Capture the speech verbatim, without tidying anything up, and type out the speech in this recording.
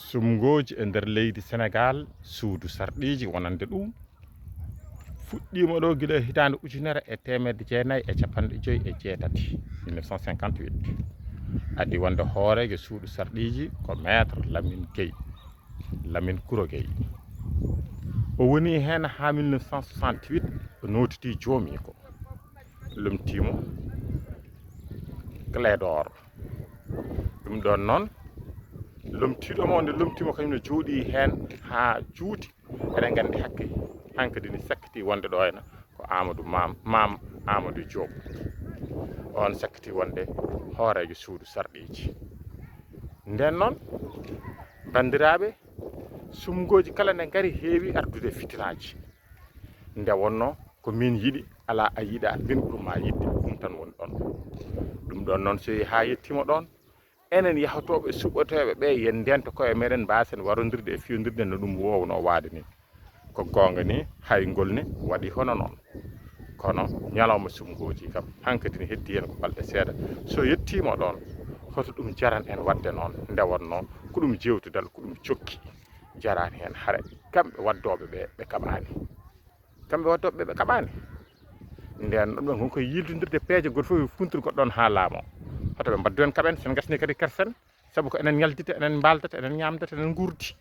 Sumngooji e nder leydi Senegaal, suudu sarɗiiji wonande ɗum, fuɗɗiima ɗo gila hitaande ujunere e teemedde jeenayi e cappanɗe joyi e jeetati, mille neuf cent cinquante-huit. Addi wonde hooreejo suudu sarɗiiji ko Maître Lamine Gueye, Lamine Kuro Gueye. O woni heen haa mille neuf cent soixante-huit, o nootitii joomiiko, lomtiimo Clédor. Ɗum ɗoon noon, lomtiiɗo mo nde lomtiimo kañum ne jooɗii heen haa juuti. Eɗen nganndi hakke hankadi ni sakkiti wonde ɗo ena ko Amadou Maam, Maam Amadou Diop. On sakkiti wonde hooreejo suudu sarɗiiji. Nden noon, banndiraaɓe, sumngooji kala ne ngari heewi ardude fitinaaji. Nde wonno ko min yiɗi, alaa a yiɗa, min ɓurma yiɗde, ɗum tan woni ɗon. Ɗum ɗon noon so yehi haa yettiima ɗon, enen yahotooɓe suɓoteeɓe ɓe, yen ndento koye meɗen, mbaasen warondirde e fiyondirde no ɗum woowno waade ni. Ko goonga ni, hay ngol ni waɗi hono noon. Kono ñalawma sumngooji kam, hankadi ne heddi heen ko balɗe seeɗa. So yettiima ɗon, hoto ɗum jaran en waɗde noon? Nde wonno ko ɗum jeewtidal, ko ɗum jokki, jaraani heen hare. Kamɓe waddooɓe ɓe, ɓe kaɓaani. Kamɓe waddooɓe ɓe, ɓe kaɓaani. Nden ɗum ɗon ko yiiltindirde peeje, gooto fof funtir goɗɗo on haa laamoo. Hoto ɓe mbaɗdu en kaɓen, sen ngasni kadi kersen, sabu ko enen ñaldita, enen mbaaldata, enen ñaamdata, enen nguurdi.